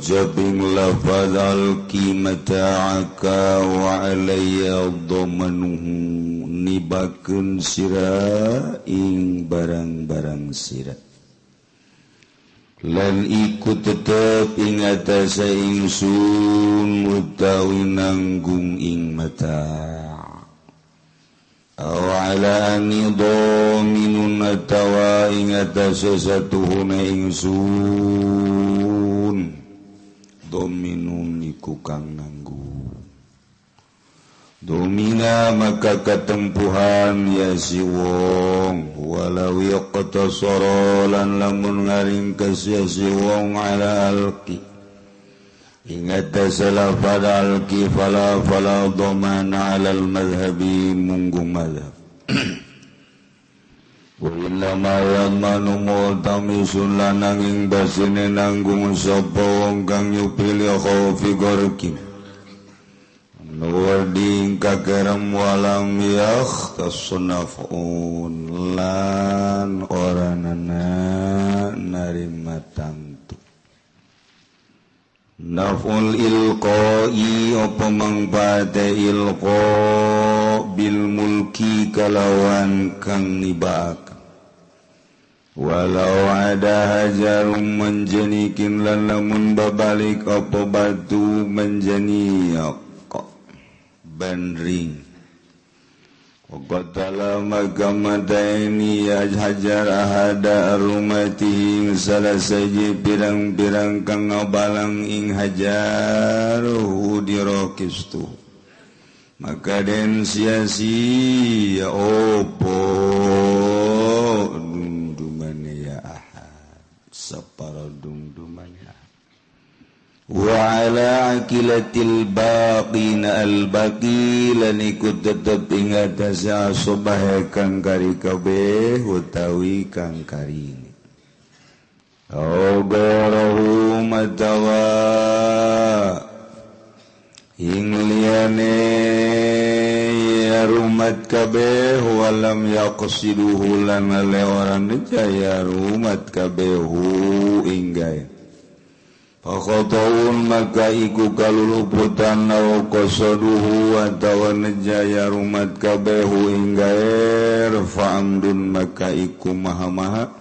ngucap ing lafaz alqi mata'aka wa alayya dhamanuhu nibakeun sira ing barang-barang sira lan iku tetep ing atase ingsun utawi nanggung ing mata aw ala anni dhaminun atawa ing atase satuhuna ingsun dominun iku kang nanggung domina maka katempuhan ya si wong walau yaqtasara lan lamun ngaringkes ya si wong ala alqi ingat salah pada alqi fala fala dhamana ala al madhhabi munggung madhhab wa inna ma yamanu multamisun lananging basine nanggung sapa wong kang nyupil khaufi gorkim Nuwarding kakerem walam yakhtassunafun lan oranana narima tangtu naful ilqai apa mangfaate ilqa bil mulki kalawan kang nibak walau ada hajarum menjenikin lan lamun babalik apa batu menjeniak bandring waqatala makamataini hajar ahada arumatihi salah saji pirang-pirang kang ngabalang ing hajar hudirokistu maka den sia-sia opo dungdumane ya ahad sapara dungdumane wa ala akilatil baqina al baqi lan ikut tetep ing atase asobah kang kari kabeh utawi kang karine au garahu matawa ing liyane ya rumat kabeh walam yaqsiduhu lan leoran jaya rumat kabehu inggae Fakhotaun maka iku kaluluputan aw qasaduhu atawa nejaya rumat kabehu inggaer fa'amdun maka iku maha-maha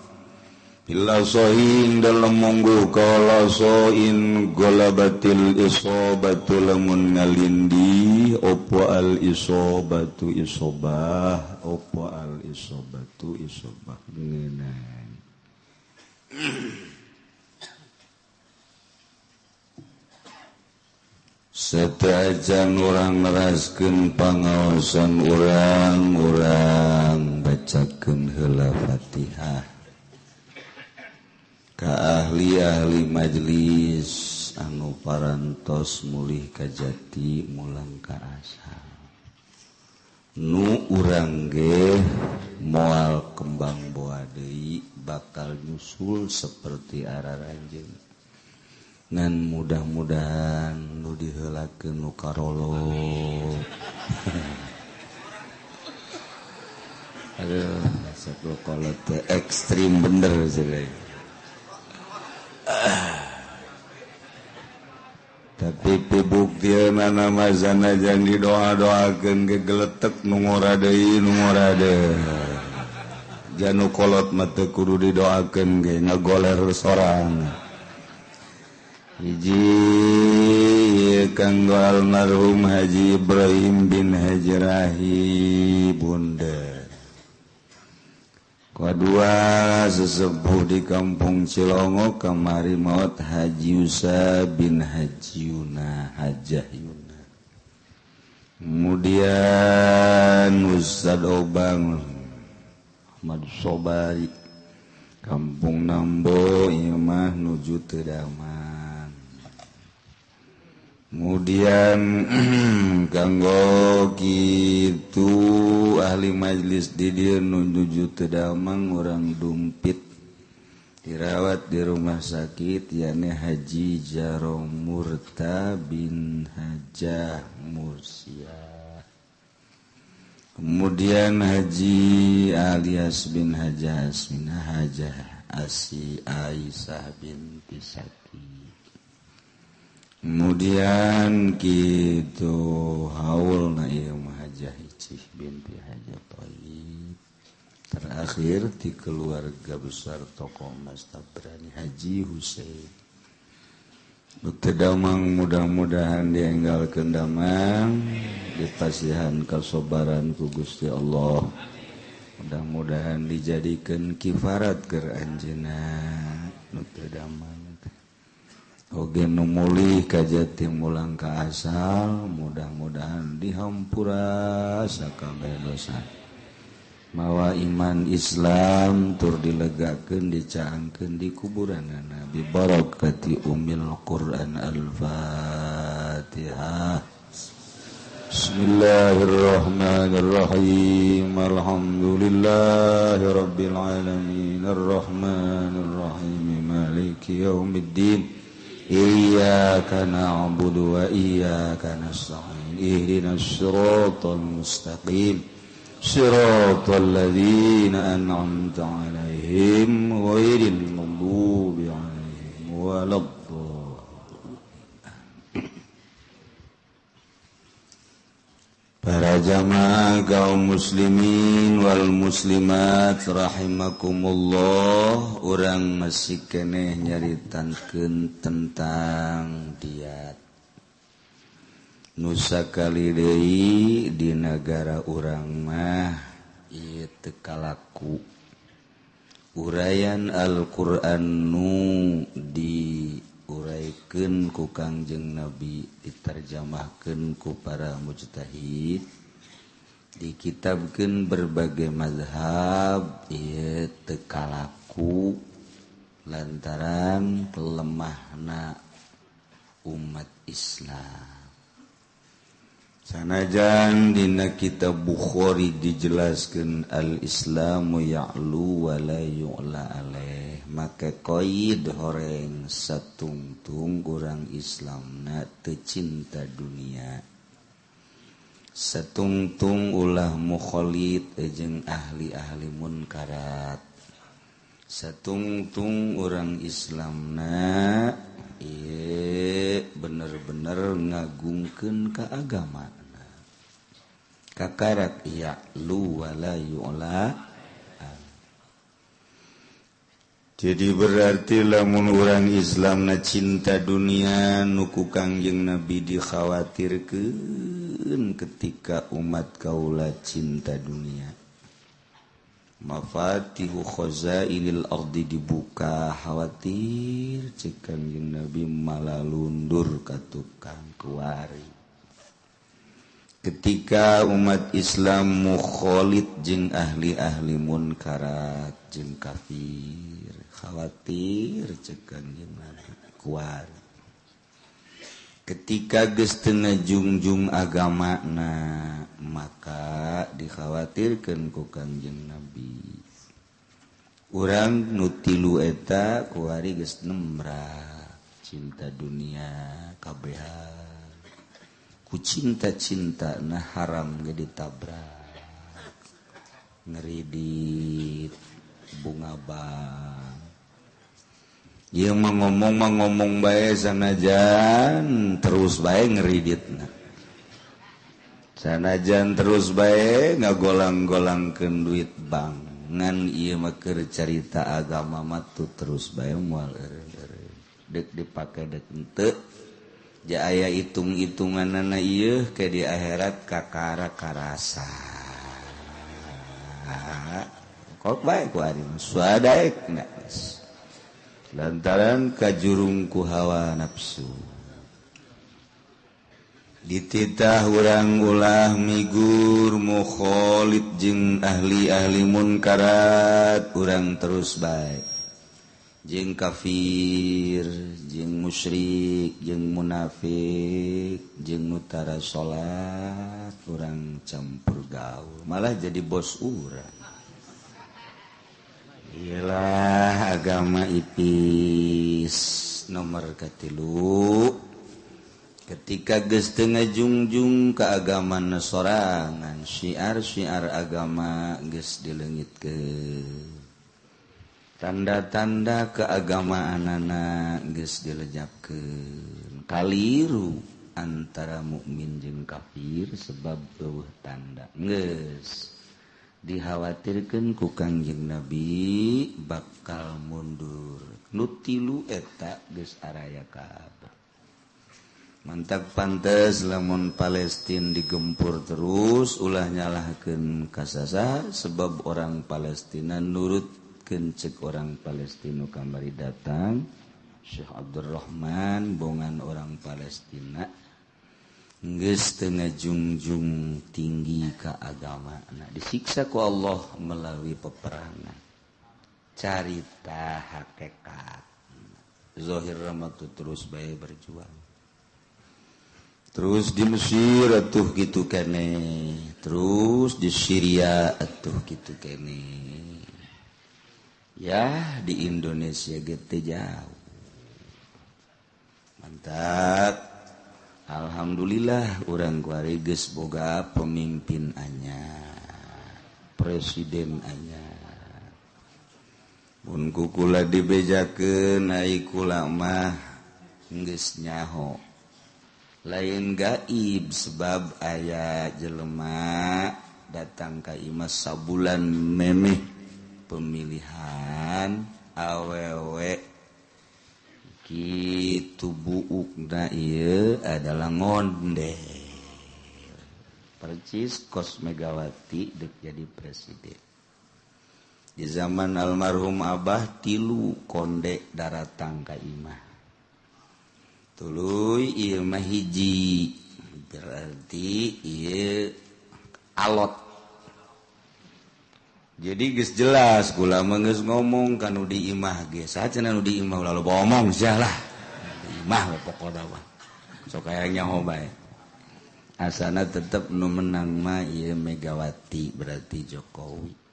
bila sohin dalam mungguh kala soin golabatil isobatu lamun ngalindi opo al isobatu isobah opo al isobatu isobah ngenai. Setajan urang neraskeun pangaosan urang, urang bacakeun heula Fatihah ka ahli-ahli majelis anu parantos mulih ka jati mulang ka asal. Nu urang ge moal kembang boa deui bakal nyusul seperti araranjeun. Ngan mudah-mudahan nu diheulakeun nu karolo. Aduh, satu kolot teh ekstrim bener sih. Tapi pibuktiana nama sanajan didoa-doakeun gegeletek nu ngora deui nu ngora deui. Janu kolot mah teu kudu didoakeun ge ngagoler sorang. Hiji kanggo almarhum Haji Ibrahim bin Haji Rahi Bunda. Kedua sesepuh di kampung Cilongo kamari maut Haji Yusa bin Haji Yuna Hajah Yuna. Kemudian Ustad Obang Ahmad Sobari kampung Nambo ieu mah nuju teu damang. Kemudian kanggo kitu ahli majlis di dieu nuju teu damang urang Dumpit dirawat di rumah sakit yakni Haji Jaromurta bin Hajah Mursiah. Kemudian Haji Alias bin Hajah Asmina Hajah Asi Aisyah binti Saki. Kemudian gitu haul na ieu mah Hajah Icih binti Haji Thayyib terakhir di keluarga besar tokoh Mas Tabrani Haji Husein. Bukti damang mudah-mudahan dienggalkeun damang, dipasihan kasobaran ku Gusti Allah. Mudah-mudahan dijadikeun kifarat keur anjeunna nu teu damang. Oge nu mulih ka jati mulang ka asal, mudah-mudahan dihampura sakabeh dosa. Mawa iman Islam tur dilegakeun dicaangkeun di kuburanana bi barakati umil Quran. Al-Fatihah. Bismillahirrahmanirrahim. Alhamdulillahi rabbil alamin arrahmanirrahim maliki yaumiddin. Iyyaka na'budu wa iyyaka nasta'in ihdinas siratal mustaqim siratal ladzina an'amta 'alaihim ghairil maghdubi 'alaihim waladdallin. Para jamaah kaum muslimin wal muslimat rahimakumullah, urang masih keneh nyaritankeun tentang diat. Nusa kali deui di nagara urang mah ieu teu kalaku. Uraian Al-Qur'an nu diuraikeun ku Kangjeng Nabi, diterjemahkeun ku para mujtahid, dikitabkeun berbagai mazhab, ieu teu kalaku lantaran kelemahna umat Islam. Sanajan dina kitab Bukhari dijelaskeun al-Islamu ya'lu wa la yu'la alaih, maka qaid horeng satungtung urang Islamna teu cinta dunia, satungtung ulah mukhalid jeung ahli-ahli munkarat, satungtung urang Islamna ieu bener-bener ngagungkeun ka agama. Kakarak ya'lu wa la yu'la. Jadi berarti lamun urang Islamna cinta dunia nu ku Kangjeng Nabi dikhawatirkeun ketika umat kaula cinta dunia. Mafatihu khazainil ardi dibuka, khawatir cek Kangjeng Nabi malah lundur ka tukang kuari. Ketika umat Islam mukhalid jeung ahli-ahli munkarat jeung kafir, khawatir cek Kangjeng Nabi kuari. Ketika geus teu ngajungjung agamana, maka dikhawatirkeun ku Kangjeng Nabi. Urang nu tilu eta kuari geus nembrah cinta dunia kabehan. Ku cinta-cinta nah haram ge ditabrak, ngeridit bunga bank. Ieu mah ngomong bae sanajan terus bae ngeriditna, sanajan terus bae ngagolang-golangkeun duit bank. Ngan ieu mah keur carita agama mah tuh terus bae moal eureun-eureun, deuk dipake deuk henteu. Ja aya hitung-hitunganana ieu ke di akhirat kakara karasa. Kok bae ku ari suadaek na. Lantaran kajurung ku hawa nafsu. Dititah urang ulah migur mukhalid jeung ahli-ahli munkarat, urang terus bae. Jeung kafir, jeung musyrik, jeung munafik, jeung nu tara salat, urang campur gaul, malah jadi bos urang. Iyalah agama ipis nomor katilu. Ketika geus teu ngajungjung ka agama sorangan, syiar-syiar agama geus dileungitkeun. Tanda-tanda keagamaanana geus dilejapkeun. Kaliru antara mukmin jeung kafir sebab eueuh tanda. Geus dikhawatirkeun ku Kangjeng Nabi bakal mundur. Nu tilu eta geus araya kabeh. Mantap pantes lamun Palestina digempur terus ulah nyalahkeun kasasa sebab orang Palestina nurutkeun cek orang Palestina kamari datang Syekh Abdurrahman bongan orang Palestina geus teu ngajungjung tinggi ka agama. Nah, disiksa ku Allah melalui peperangan. Carita hakikat zahir ramatu terus bae berjuang. Terus di Mesir atuh kitu kene, terus di Syria atuh kitu kene. Ya di Indonesia ge teu jauh. Mantap. Alhamdulillah urang kuari geus boga pemimpin anyar, presiden anyar. Mun ku kula dibejakeun ai kula mah geus nyaho. Lain gaib sebab aya jelema datang ka imah sabulan memeh pemilihan awewe kitu buukna ieu adalah ngonde percis kos Megawati dek jadi presiden. Di zaman almarhum Abah tilu konde daratang ka imah. Tuluy ieu mah hiji berarti ieu alot. Jadi geus jelas kula mah geus ngomong ka nu di imah ge. Saha cenah nu di imah ulah loba omong sia lah. Di imah we pokona mah. Sok aya nyaho bae. Asana tetep nu menang mah ieu Megawati berarti Jokowi.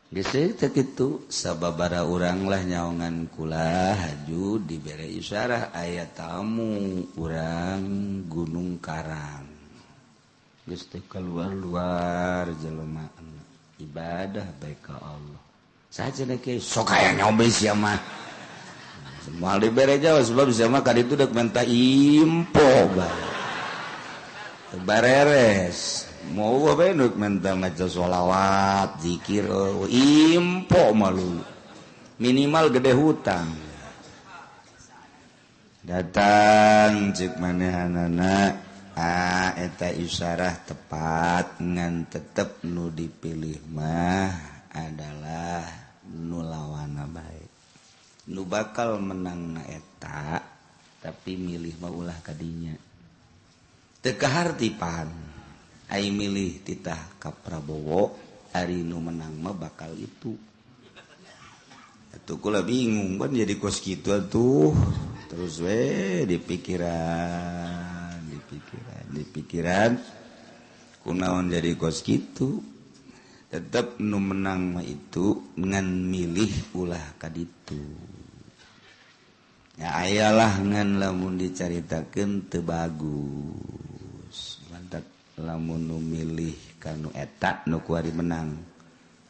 Geus teh kitu sababara urang lah nyaongan kula haju dibere isyarah aya tamu urang Gunung Karang. Geus teh keluar-luar jelema ibadah bae ka Allah. Saha cenah kieu sok aya nyombe sia mah. Moal dibere jauh sebab sia mah kaditu deuk menta impo bae. Teu bareres. Mau bae nu menta maca sholawat, zikir, impo malu. Minimal gede hutang. Datang cek manehanana, ah eta isyarah tepat ngan tetep nu dipilih mah adalah nu lawana bae. Nu bakal menang na eta tapi milih mah ulah kadinya. Teu kahartipan. Ai milih titah ka Prabowo ari nu menang mah bakal itu. Atuh kula bingung kan jadi kos kitu atuh. Terus we dipikiran, dipikiran, dipikiran kunaon jadi kos kitu. Tetep nu menang mah itu ngan milih ulah ka ditu. Ya ayalah ngan lamun dicaritakeun teu bagus. Mantap. Lamun nu milih kanu eta nu kuari menang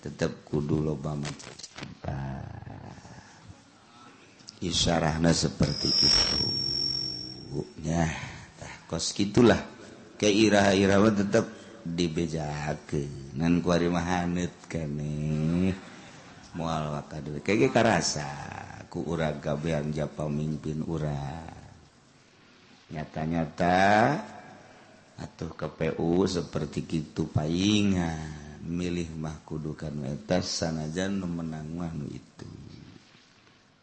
tetep kudu loba maca isyarahna seperti itu nya. Tah kos kitulah ke iraha-iraha tetep dibejakeun ngan kuari mah haneut keneh moal waka deui ke karasa ku urang kabehan japa mimpin urang nyata-nyata atuh KPU seperti kitu paingan milih mah kudu kanu eta sanajan nu menang mah nu itu.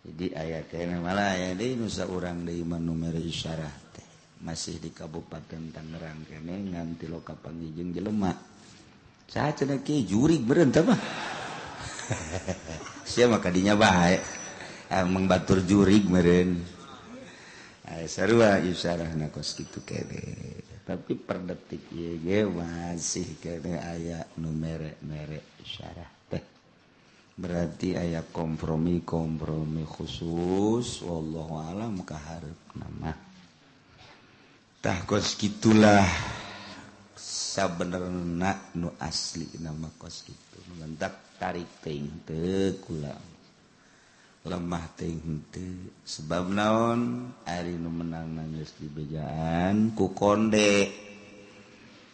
Jadi aya keneh malah aya deui nu saurang deui mah nu mere isyarah teh masih di Kabupaten Tangerang keneh ngan ti loka panggih jelema. Saha cenah kieu jurig beureun teh mah. Sia mah kadinya bae. Emang batur jurig meureun. Aya sarua isyarahna kos kitu keneh. Tapi per detik ieu ge masih keneh aya nu mere-mere isyarah teh. Berarti aya kompromi-kompromi khusus wallahu alam kahareupna mah. Tah kos kitulah sabenerna nu asli nama kos kitu. Mentak tarik teuing teu kula. Lemah teh henteu sebab naon ari nu menang geus dibejaan ku konde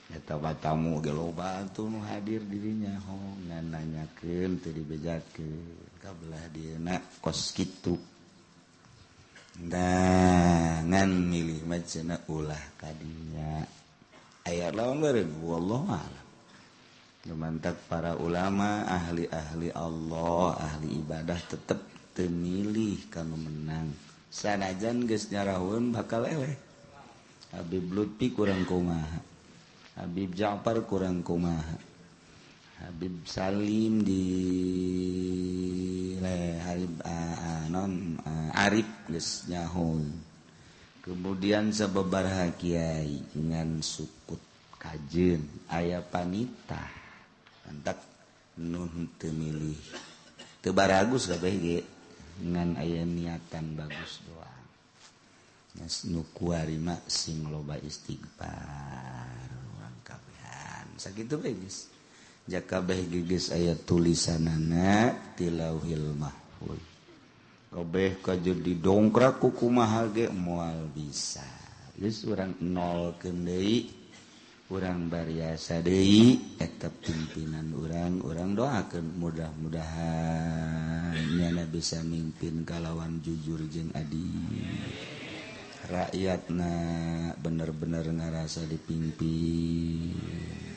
eta batamu ge loba atuh nu hadir dirinya ho ngan nanyakeun teu dibejakeun ka belah dieuna kos kitu. Nah ngan milih mah cenah ulah kadinya aya lawan beureun wallahu a'lam. Lumantak para ulama ahli-ahli Allah ahli ibadah tetep teu milih kanu menang sanajan geus nyarahoeun bakal eleh. Habib Lutfi kurang kumaha, Habib Ja'far kurang kumaha, Habib Salim di Habib non Arif geus nyaho. Kemudian sababaraha kiai ngan sukut kajeun aya panita antak nun teu milih teu baragus kabeh ge ngan aya niatan bagus doang. Geus nu kuari mah sing loba istighfar urang kabehan sakitu bae geus. Jaka kabeh geus aya tulisanana ti Lauhil Mahfuz. Kabeh kajeun didongkrak ku kumaha ge moal bisa. Geus urang nolkeun deui, urang bariasa deui eta pimpinan urang, urang doakeun mudah-mudahan nyana bisa mimpin kalawan jujur jeung adil. Rakyatna bener-bener ngarasa dipimpin.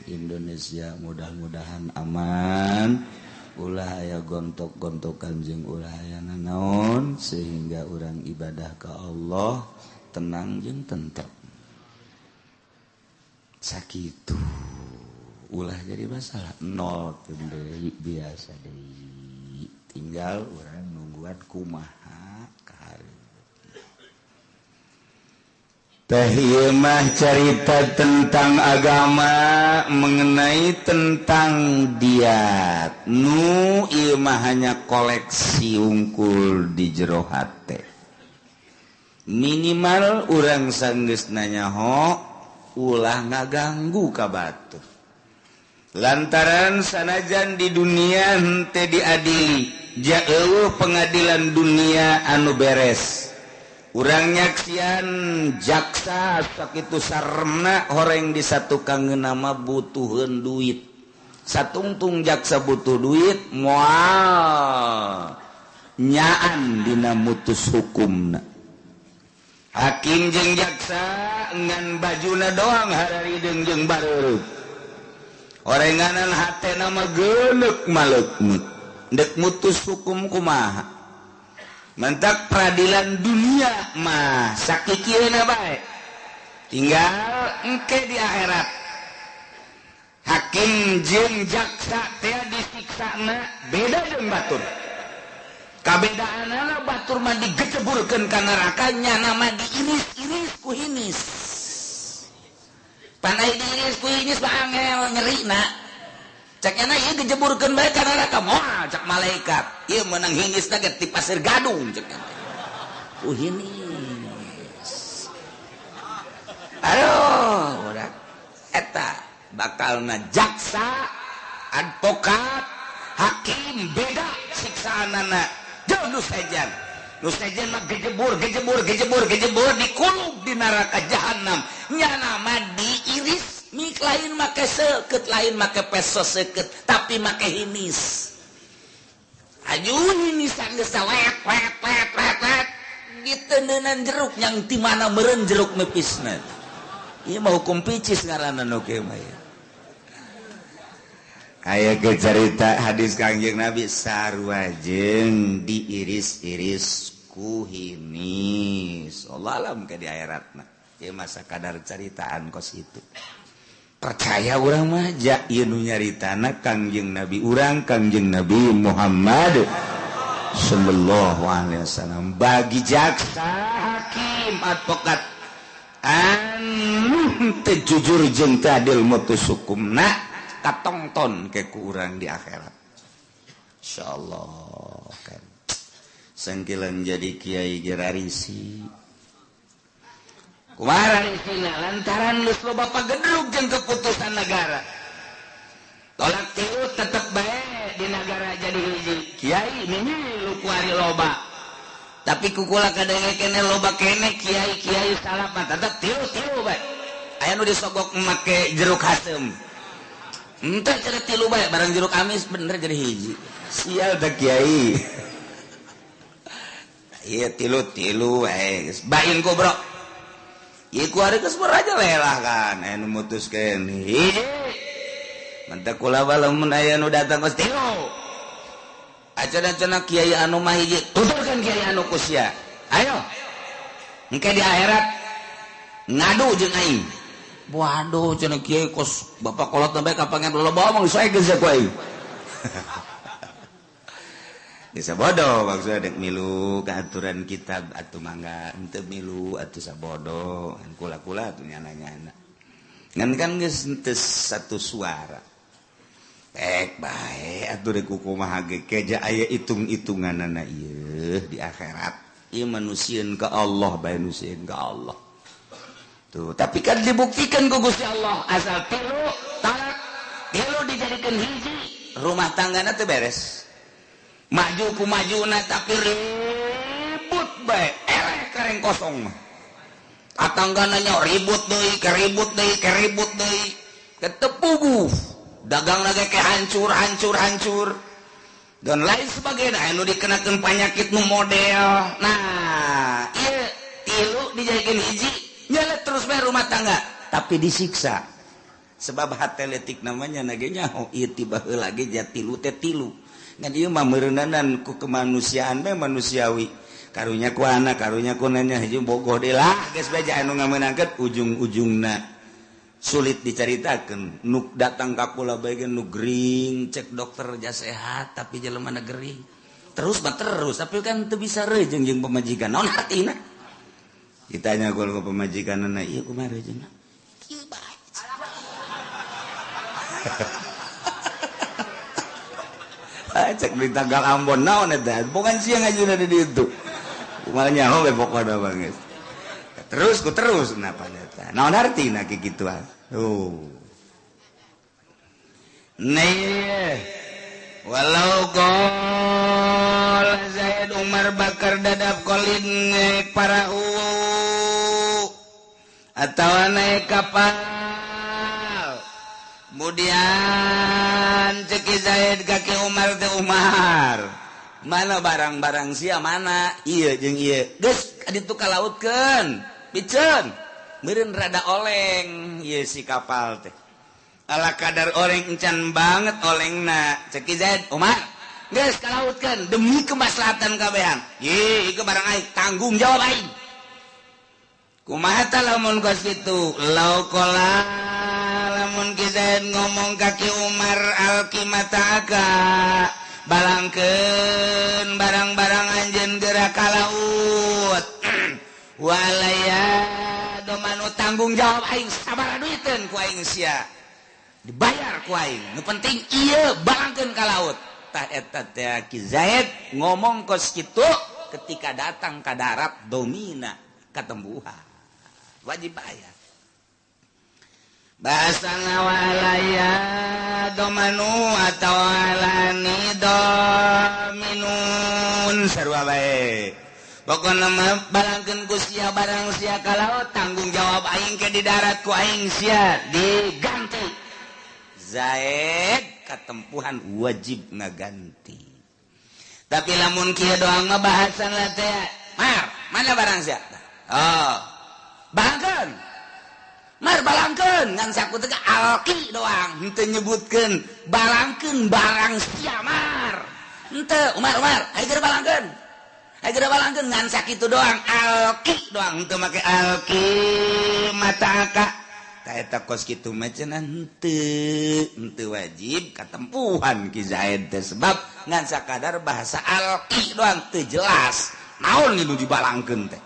Indonesia mudah-mudahan aman, ulah aya gontok-gontokan jeung ulah aya nanaon sehingga urang ibadah ka Allah tenang jeung tentrem. Sakitu ulah jadi masalah nol deui biasa deui tinggal urang nungguan kumaha ka. Teh ieu mah carita tentang agama mengenai tentang diat nu ieu mah hanya koleksi unggul di jero hate. Minimal urang sanggeus nyaho ulah ngaganggu ka batur lantaran sanajan di dunia henteu diadili jauh pengadilan dunia anu beres. Urang nyaksian jaksa sakitu sarna horeng di satu kangen nama butuheun duit satungtung jaksa butuh duit moal nyaan dina mutus hukumna. Hakim jeung jaksa ngan bajuna doang hararideung jeung bareureub orenganan hatena mah geuleuk maleukmeuk deuk mutus hukum kumaha. Mentak peradilan dunia mah sakikieuna bae tinggal engke di akhirat hakim jeung jaksa teh disiksana beda jeung batur. Kabedaanana batur mah digeceburkeun ka neraka nyana mah diiris-iris ku hinis. Panai diiris ku hinis mah angel nyerina. Cek nyana ieu dijeburkeun bae ka neraka moal cek malaikat. Ieu meunang hinisna ge ti pasir gadung cek nyana. Ku hinis. Aduh, udah eta bakalna jaksa, advokat, hakim beda siksaanana. Jauh nu sejen. Nu sejen mah gejebur, gejebur, gejebur, gejebur dikulub di neraka jahanam. Nyana mah diiris mik lain make seukeut, lain make peso seukeut, tapi make hinis. Ajuh hinisan geus wet wet wet wet wet diteuneunan jeruk yang ti mana meureun jeruk mepisna. Ieu mah hukum picis ngaranna nu kieu mah ya. Aya ke cerita hadis Kangjeng Nabi sarua jeung diiris-iris ku hinis. Allah alam ke di akhiratna. Ieu masa kadar caritaan kos itu. Percaya urang mah ja ieu nu nyaritana Kangjeng Nabi urang Kangjeng Nabi Muhammad sallallahu alaihi wasallam. Bagi jaksa, hakim, advokat anu teu jujur jeung teu adil mutus hukumna katongton ke ku urang di akhirat. Insyaallah kan. Sangkilan jadi kiai gerarisi. Kumaha rarisina lantaran geus loba pagedrug jeung keputusan negara. Tolak tilu tetep bae di negara jadi hiji. Kiai mimilu kuari loba. Tapi kukula kadenge kene loba kene kiai-kiai salaf mah tetep tilu-tilu bae. Aya nu disogok make jeruk haseum. Henteu cenah tilu bae, barang jeruk amis bener jadi hiji. Sial da kiai. Iya tilu-tilu bae geus bain kubro. Ieu ku ari geus merajalela kan aya nu mutuskeun hiji. Mantak kula lamun aya nu datang geus tilu. Acana-acana kiai anu mah hiji, tuturkeun kiai anu ku sia. Ayo. Engke di akhirat ngadu jeung aing. Waduh cenah kiai kos bapak kolot bae kapangen loba omong soe geus ku aing. Bisa bodoh maksudnya dek milu ke aturan kitab atuh mangga henteu milu atuh sabodo kula-kula atuh nyana-nyana. Ngan kan geus henteu satu suara. Ek bae atuh rek kumaha ge keja aya hitung-hitunganana ieu di akhirat. Ieu manusieun ka Allah bae nusieun ka Allah. Tuh, tapi kan dibuktikan ku Gusti Allah asal tilu talak tilu dijadikeun hiji rumah tanggana teu beres. Maju ku majuna tapi ribut bae eleh kareng kosong mah. Tatanggana nya ribut deui, keribut deui, keribut deui. Ketepuguh. Dagang lagi ke hancur, hancur, hancur dan lain sebagainya. Anu dikenakan penyakit nu model. Nah, iya tilu dijadikan hiji, nyala terus bae rumah tangga, tapi disiksa. Sebab hate letik namanya nage nyaho ieu tiba heula ge jati tilu teh tilu. Ngan ieu mah meureunanan ku kemanusiaan bae manusiawi. Karunya ku anak, karunya ku nanya hiji bogoh deui lah geus bae anu ngamenangkeun ujung-ujungna. Sulit diceritakan nuk datang ka kula bae nu gering cek dokter ja sehat tapi jelema na gering terus mah terus tapi kan teu bisa reujeng jeung pamajikan naon hartina ditanya kula ka pamajikanna ieu kumaha reujengna kieu bae cek di tanggal Ambon naon eta bukan siang ngajuna di ditu kumaha nyaho we pokona banget terus ku terus napa eta naon hartina kitu. Oh. Nih, walau gol Zaid Umar Bakar dadap kolin naik parahu atau naik kapal. Kemudian ceki Zaid kaki Umar teh Umar. Mana barang-barang sia mana? Iya jeung ieu. Geus kaditu ka lautkeun. Piceun. Meureun rada oleng ieu si kapal teh. Ala kadar oleng encan banget olengna. Ceki Zaid, Umar, geus ka lautkeun demi kemaslahatan kabehan. Ye, ieu barang aing, tanggung jawab aing. Kumaha ta lamun kos kitu? Lau qala lamun Ki Zaid ngomong ka Ki Umar alqimataka balangkeun barang-barang anjeun geura ka laut. Walaya domanu tanggung jawab aing sabaraha duiteun ku aing sia dibayar ku aing nu penting ieu balangkeun ka laut. Tah eta teh Ki Zaid ngomong kos kitu ketika datang ka darat domina katembuhan wajib bayar. Bahasa walaya domanu atau alani dominun sarua bae. Pokokna mah balangkeun ku sia barang sia ka laut tanggung jawab aing ke di darat ku aing sia diganti. Zaid katempuhan wajib ngaganti. Tapi lamun kieu doang mah bahasan teh, Mar, mana barang sia? Oh. Balangkeun. Mar balangkeun ngan saku teh alki doang henteu nyebutkeun balangkeun barang sia Mar. Henteu Umar Umar, hayu geura balangkeun. Ayo balangkeun ngan sakitu doang alki doang teu make alki mata aka ta eta kos kitu mah cenah henteu wajib katempuhan Ki Zaid teh sebab ngan sakadar bahasa alki doang teu jelas naon nu dibalangkeun teh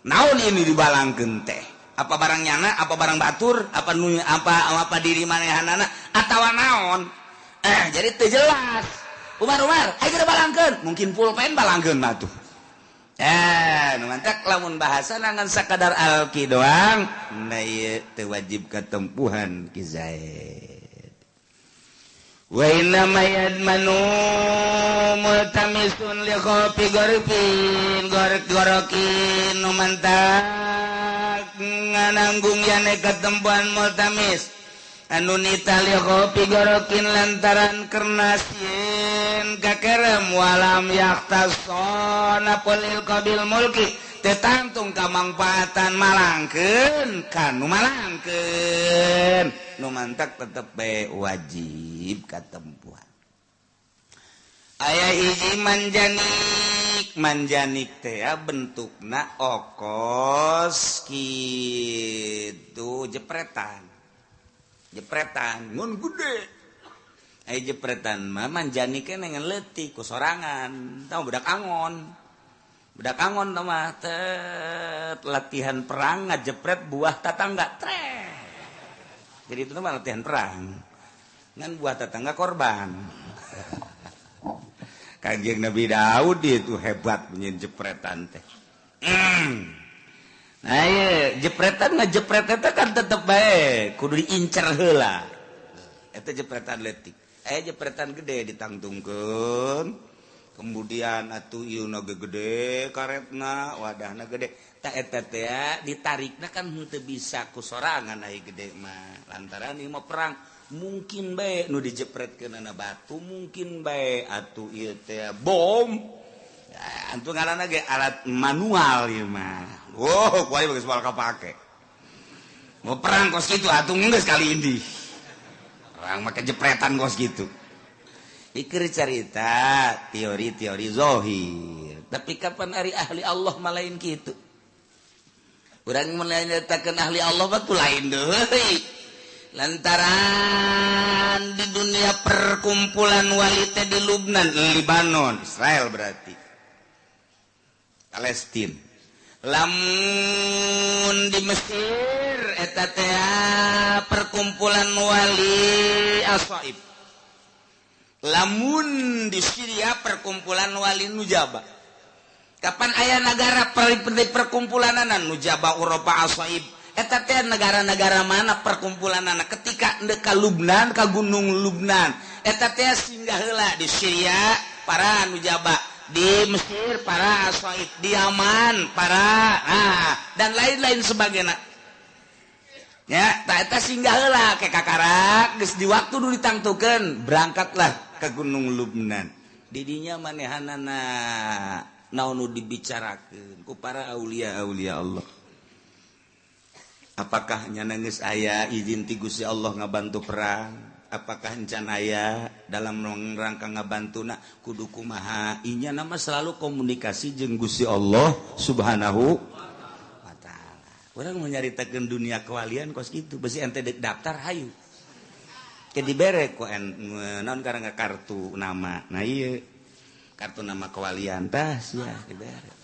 naon ini dibalangkeun teh apa barang nyana apa barang batur apa nu apa diri manehanana atawa naon jadi teu jelas. Umar Umar ayo geura balangkeun mungkin pulpen balangkeun mah tuh. Mantak lamun bahasa ngan sakadar alki doang nah ieu teu wajib katempuhan Ki Zaid. Wa inna ma yadmanu multamisun li khofi gorfin gorok-gorokin nu mantak ngananggung yane ketempuan multamis anu nita li khofi gorokin lantaran kerna sieun kakerem walam yahtasona polil qabil mulki tetangtung kamangfaatan malangkeun kanu malangkeun nu mantak tetep bae wajib katempuhan. Aya hiji manjanik, manjanik teh bentukna okos kitu jepretan. Jepretan ngun gede. Aya jepretan mah manjaniknya dengan leutik ku sorangan, tah budak angon. Budak angon tah mah tet latihan perang ngajepret buah tatangga trek. Jadi itu mah latihan perang. Ngan buah tetangga korban. Kanjeng Nabi Daud itu hebat punya jepretan teh. Nah iya, jepretan ngajepret eta kan tetep bae kudu diincer heula. Eta jepretan leutik. Aya jepretan gede ditangtungkeun. Kemudian atuh ieu na gede karetna, wadahna gede. Ta eta teh ditarikna kan henteu bisa ku sorangan ai gede mah. Lantaran ieu mah perang mungkin bae nu dijepretkeunana batu, mungkin bae atuh ieu teh bom. Antu ngaranna ge alat manual ieu mah. Wow, kuari geus moal kapake. Mau perang kos kitu atuh geus kali indih. Perang make jepretan kos kitu. Ikir carita teori-teori zohir. Tapi kapan ari ahli Allah mah lain kitu? Urang mun nyaritakeun ahli Allah mah tuh lain deui. Lantaran di dunia perkumpulan wali teh di Lubnan, Libanon, Israel berarti. Palestina. Lamun di Mesir eta teh perkumpulan wali Asaib. Lamun di Syria perkumpulan wali Nujaba. Kapan aya negara perkumpulanana Nujaba Eropa Asaib. Eta teh negara-negara mana perkumpulanana ketika ndek ka Lubnan ka Gunung Lubnan. Eta teh singgah heula di Syria para Nujaba, di Mesir para Asaib, di Yaman para dan lain-lain sebagainya. Ya, tak eta singgah heula ke kakarak geus di waktu nu ditangtukeun berangkatlah ke Gunung Lubnan. Didinya manehanana naon nu dibicarakeun ku para aulia-aulia Allah. Apakah nya geus aya izin ti Gusti Allah ngabantu perang? Apakah encan aya dalam rangka ngabantuna kudu kumaha? Inya nama selalu komunikasi jeung Gusti Allah Subhanahu wa taala. Urang mau nyaritakeun dunia kewalian kos kitu, besi ente dek daftar hayu. Ke dibere ku naon karena kartu nama. Nah ieu kartu nama kewalian tah sia dibere.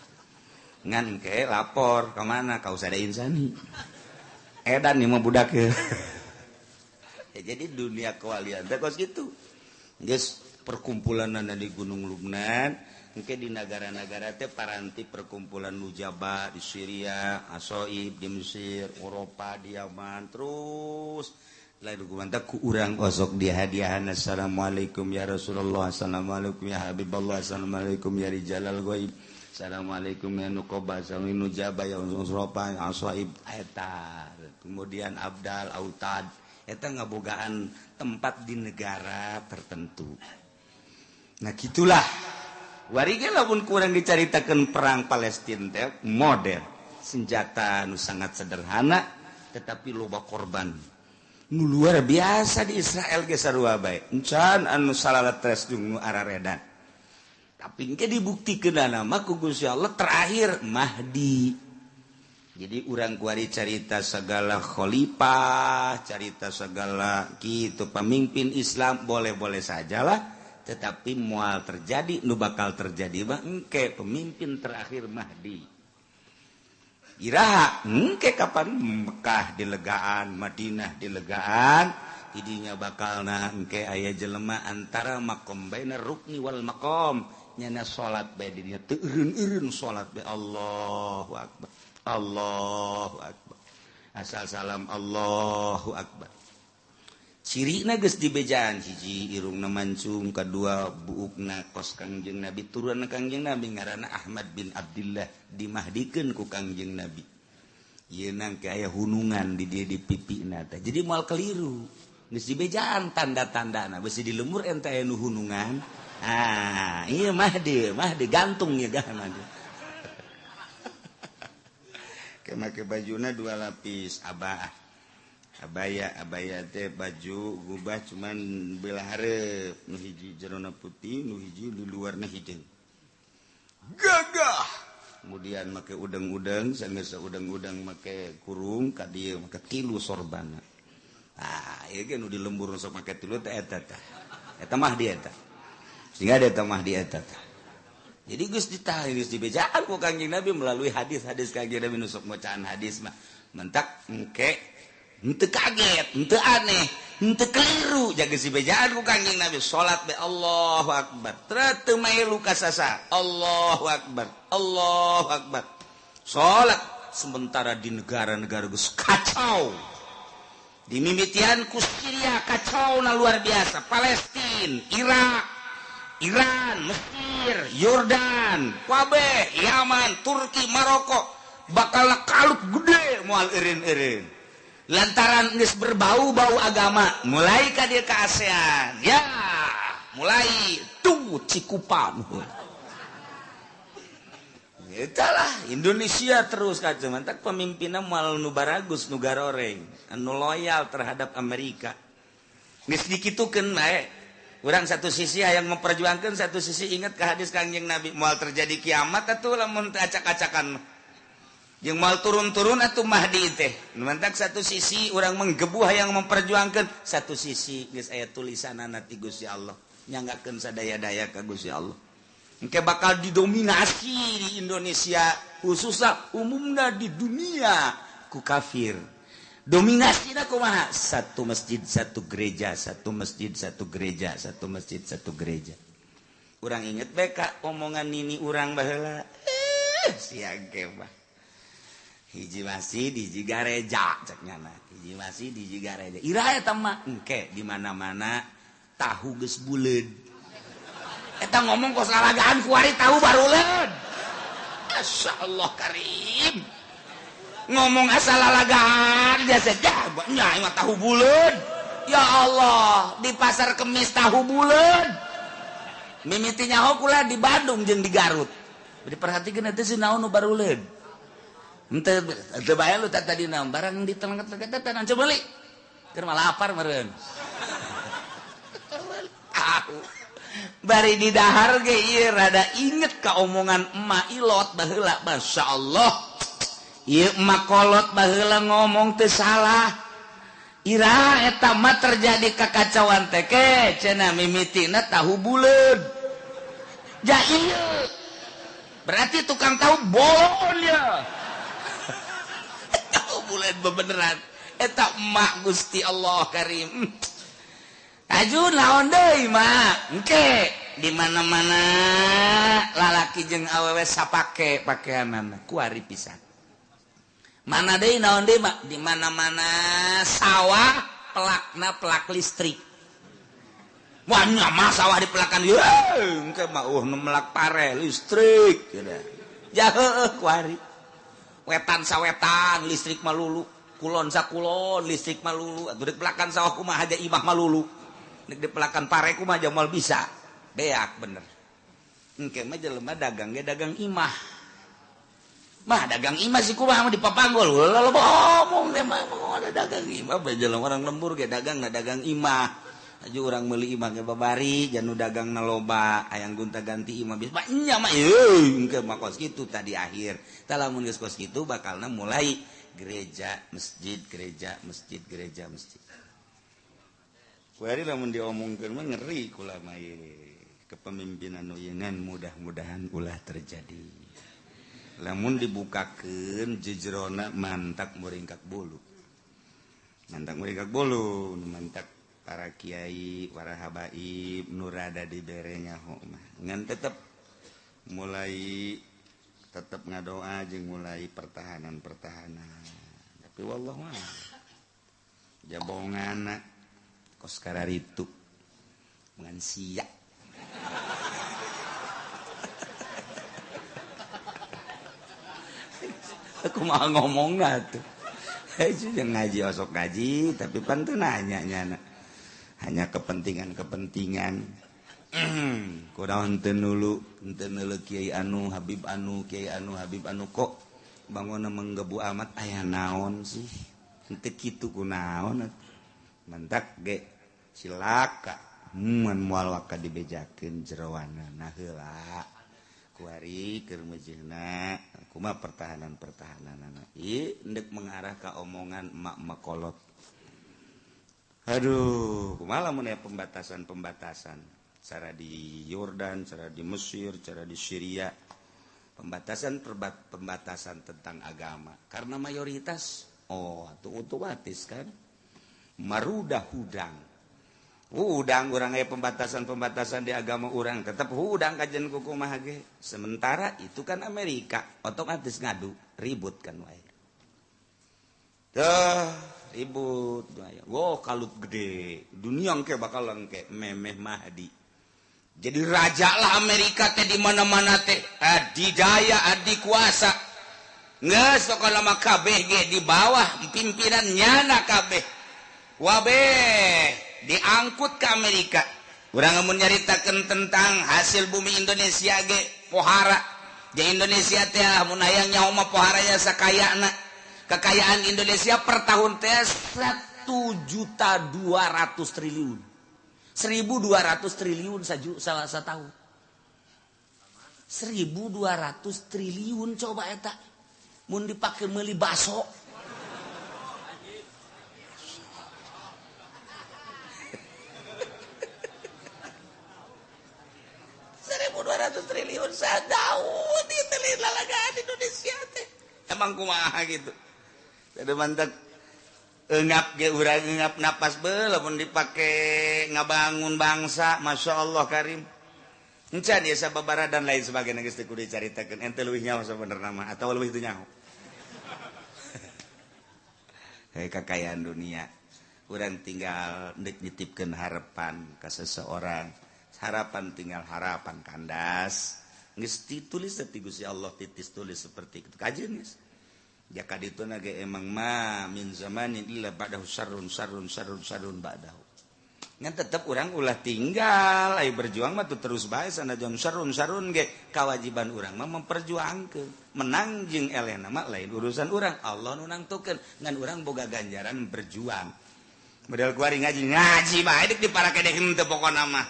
Ngan ke lapor ka mana ka Usada Insani. Edan nih mah budak ya. Ya, jadi dunia kewalian teh kos kitu. Geus perkumpulanana di Gunung Lubnan, engke di negara-negara teh paranti perkumpulan Nujaba di Syria, Asoib di Mesir, Eropa di Yaman, terus lain dukungan teh ku urang osok dihadiahan assalamualaikum ya Rasulullah, assalamualaikum ya Habibullah, assalamualaikum ya rijalal ghaib, assalamualaikum ya nuqaba, assalamualaikum nujaba ya Eropa, Asoib eta. Kemudian Abdal, Autad, eta ngabogaan tempat di negara tertentu. Nah gitulah. Wari ge lamun kurang dicaritakeun perang Palestina teh model senjata nu sangat sederhana tetapi loba korban. Nu luar biasa di Israel ge sarua bae. Encan anu salaletres jeung nu araredan. Tapi engke dibuktikeunana mah ku Gusti Allah terakhir Mahdi. Jadi urang kuari carita segala khalifah, carita segala gitu pemimpin Islam boleh-boleh sajalah, tetapi mual terjadi nu bakal terjadi mah engke pemimpin terakhir Mahdi. Iraha engke kapan Mekah dilegaan, Madinah dilegaan, idinya bakalna engke aya jelema antara makom baina rukni wal maqam nyana salat bae dinya teu eureun-eureun salat bae Allahu akbar. Allahu akbar. Asal salam Allahu akbar. Cirina geus dibejaan, hiji irungna mancung, kadua buukna kos Kangjeng Nabi, turun Kangjeng Nabi ngaranna Ahmad bin Abdillah, dimahdikeun ku Kangjeng Nabi. Ieu nang aya hunungan di dieu di pipina teh. Jadi moal keliru. Geus dibejaan tanda-tandana, besi di lemur ente aya nu hunungan. Ah, ieu Mahdi, Mahdi gantung ya gah Mahdi. Ke make bajuna dua lapis abah. Abaya abaya teh baju gubah cuman belah hareup, nu hiji jerona putih, nu hiji di luarna hideung. Gagah. Kemudian make udang-udang, sanggeus udang-udang make kurung ka dieu make tilu sorbana. Ah, ieu ge nu di lembur sok make tilu teh eta tah. Eta mah di eta. Sehingga eta mah di eta tah. Jadi geus ditahan geus dibejaan ku Kangjeng Nabi melalui hadis-hadis Kangjeng Nabi nu sok macaan hadis mah. Mentak engke henteu kaget, henteu aneh, henteu keliru jaga si bejaan ku Kangjeng Nabi salat be Allahu Akbar. Teu mailu kasasa. Allahu Akbar. Allahu Akbar. Salat sementara di negara-negara geus kacau. Di mimitian ku Syria kacau na luar biasa, Palestina, Irak, Iran, Mesir, Yordan, kabeh, Yaman, Turki, Maroko bakal kalut gede moal eureun-eureun. Lantaran geus berbau-bau agama mulai ka dieu ka ASEAN ya mulai tuh Cikupa italah Indonesia terus kacau mantak pemimpinna moal nu baragus nu garoreng anu loyal terhadap Amerika geus dikitukeun bae urang satu sisi hayang memperjuangkeun satu sisi ingat ka hadis Kangjeng Nabi moal terjadi kiamat atuh lamun teu acak-acakan jeung mal turun-turun atuh Mahdi teh. Mantak satu sisi urang menggebu hayang memperjuangkeun, satu sisi geus aya tulisanana ti Gusti Allah. Nyanggakeun sadaya-daya ka Gusti Allah. Engke bakal didominasi di Indonesia khususnya umumna di dunia ku kafir. Dominasina kumaha? Satu masjid satu gereja, satu masjid satu gereja, satu masjid satu gereja. Urang inget bae ka omongan nini urang baheula. Sia ge mah. Hiji masjid hiji gareja cek nyana, hiji masjid hiji gareja. Ira eta mah engke di mana-mana tahu geus buleud. Eta ngomong kos lalagaan kuari tahu baruleud. Masyaallah karim. Ngomong asal lalagaan biasa nya mah tahu buleud. Ya Allah, di pasar Kemis tahu buleud. Mimiti nyaho kula di Bandung jeung di Garut. Diperhatikeun eta si naon nu baruleud. Henteu teu bae lu tadi naon barang di tengah-tengah teh coba beli. Keur mah lapar meureun. Tahu. Bari di dahar ge ieu rada inget ka omongan emak ilot baheula masyaallah. Ieu emak kolot baheula ngomong teu salah. Ira eta mah terjadi kakacauan teh ke cenah mimitina tahu buleud. Ja ieu. Berarti tukang tahu bohong ya. Tahu buleud bebeneran. Eta emak Gusti Allah Karim. Aju naon deui mak? Engke di mana-mana lalaki jeung awewe sapake pakeanana kuari pisan. Mana deui naon deui mak? Di mana-mana sawah pelakna pelak listrik. Wah nya mah sawah dipelakan ieu engke mah nu melak pare listrik cenah. Ja heueuh kuari. Wetan sawetan listrik malulu, kulon sakulon listrik malulu, atuh dipelakan sawah kumaha aja imah malulu. Nek dipelakan pare kumaha aja moal bisa. Beak bener. Engke mah jelema dagang ge dagang imah. Mah dagang imah sih kumaha mah dipapanggol. Ulah loba omong teh mah ada dagang imah bae jelema orang lembur ge dagang na dagang imah. Aju urang meuli imah ge babari janu dagang na loba hayang gonta-ganti imah bisa nya mah euy engke mah kos kitu tadi akhir. Tah lamun geus kos kitu bakalna mulai gereja, masjid, gereja, masjid, gereja, masjid. Kuari lamun diomongkeun mah ngeri kula mah kepemimpinan nu ieu mudah-mudahan ulah terjadi. Lamun dibukakeun jejerona mantak muringkak bulu. Mantak muringkak bulu, mantak para kiai, para habaib nu rada dibere nyaho mah. Ngan tetep mulai tetep ngadoa jeung mulai pertahanan-pertahanan. Tapi wallahu a'lam. Jabongana Kos kararitu ngan sia. Aku mau ngomong lah tuh. Ngaji osok ngaji tapi pan teu nanya nyana. Hanya kepentingan-kepentingan. Kunaon teu nulu Kiai anu Habib anu Kiai anu Habib anu kok bangunna menggebu amat aya naon sih. Henteu kitu kunaon. Mantak ge cilaka mun moal waka dibejakeun jeroana nah heula. Kuari keur meujeuhna kumaha pertahanan-pertahananana. Ieu endek mengarah ka omongan emak makolot. Aduh, kumaha lamun aya pembatasan-pembatasan cara di Yordan, cara di Mesir, cara di Syria. Pembatasan tentang agama karena mayoritas oh atuh otomatis kan marudah hudang. Hudang urang aya pembatasan-pembatasan di agama urang tetap hudang kajian kuku mah ge. Sementara itu kan Amerika otomatis ngadu ribut kan wae. Tuh ribut wae. Wah kalut gede dunia engke bakal engke memeh Mahdi. Jadi raja lah Amerika teh di mana-mana teh adidaya adikuasa. Geus pokona mah kabeh ge di bawah pimpinan nyana kabeh. Wabeh diangkut ke Amerika. Urang mun nyaritakeun tentang hasil bumi Indonesia ge pohara. Di Indonesia teh mun hayang nyaho mah pohara ya sakayana. Kekayaan Indonesia per tahun teh 1.200 triliun. 1.200 triliun saju salah satahun. 1.200 triliun coba eta mun dipake meuli baso. 1.200 triliun sadaun ditelit lalagaan Indonesia teh. Emang kumaha gitu. Ada mantak engap ge urang engap napas lamun dipake ngabangun bangsa, Masya Allah karim. Encan ya sababara dan lain sebagainya geus teu kudu dicaritakeun. Ente leuwih nyaho sabenerna mah atawa leuwih teu nyaho. Hei kakayaan dunia. Urang tinggal nitipkeun harapan ka seseorang. Harapan tinggal harapan kandas. Geus ditulis teh Gusti Allah titis tulis seperti itu. Kajeun geus. Jaka dituna ge emang ma min zamanin illa ba'dahu sarrun sarrun sarrun sarrun ba'dahu. Ngan tetep urang ulah tinggal, ayo berjuang mah tuh terus bae sanajan sarrun sarrun ge kewajiban urang mah memperjuangkeun. Menang jeung elehna mah lain urusan urang, Allah nu nangtukeun. Ngan urang boga ganjaran berjuang. Model kuari ngaji ngaji bae deuk diparakedeh henteu pokona mah.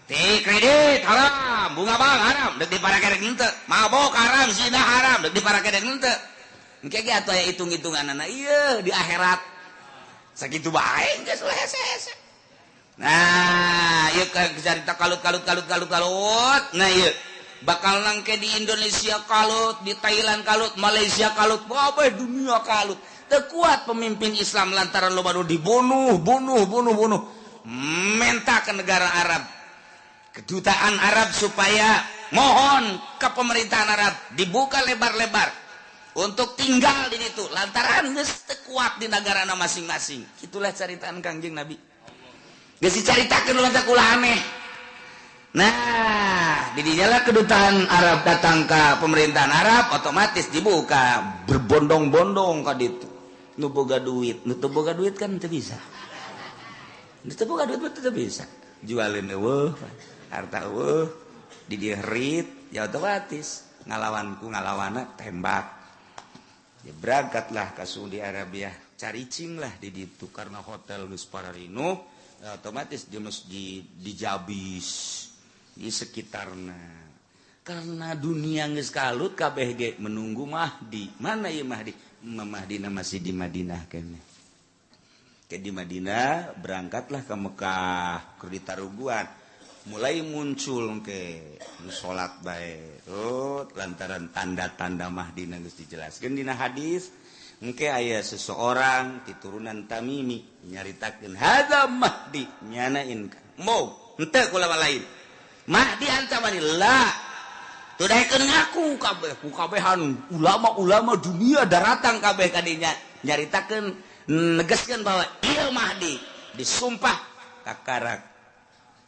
Ti kredit haram, bunga bank haram, deuk diparakedeh henteu. Mabok haram, zina haram, deuk diparakedeh henteu. Engke ge atuh aya hitung-hitunganana ieu di akhirat. Sakitu bae geus hese-hese. Nah, ieu carita kalut kalut kalut kalut kalut. Nah ieu bakal nangke di Indonesia kalut, di Thailand kalut, Malaysia kalut, kabeh dunia kalut. Teu kuat pemimpin Islam lantaran loba nu dibunuh, bunuh, bunuh, bunuh. Menta ke negara Arab. Kedutaan Arab supaya mohon ke pemerintahan Arab dibuka lebar-lebar untuk tinggal di situ lantaran geus teu kuat di negarana masing-masing. Itulah caritaan Kangjeng Nabi. Geus dicaritakeun ulah teh ulah aneh. Nah, di dinya kedutaan Arab datang ke pemerintahan Arab otomatis dibuka berbondong-bondong ka ditu. Nu boga duit, nu teu boga duit kan teu bisa. Nu teu boga duit mah teu bisa. Jualin eueuh, harta eueuh, di dieu rit ya otomatis ngalawanku ngalawana tembak. Ya berangkatlah ke Saudi Arabia, caricing lah di ditu karena hotel geus pararinuh, otomatis di masjid dijabis di sekitarna. Karena dunia geus kalut kabeh ge menunggu Mahdi. Mana ieu Mahdi? Mahdi masih di Madinah keneh. Ke di Madinah berangkatlah ke Mekah, keur ditaruguan. Mulai muncul ke salat bae. Oh, lantaran tanda-tanda Mahdi geus dijelaskeun dina hadis, engke aya seseorang ti turunan Tamimi nyaritakeun hadza Mahdi nyanain mau henteu kula lain. Mahdi ancaman la. Teu daekeun ngaku kabeh ku kabehan ulama-ulama dunia daratang kabeh ka dinya nyaritakeun negaskeun bahwa ieu Mahdi disumpah Kakarak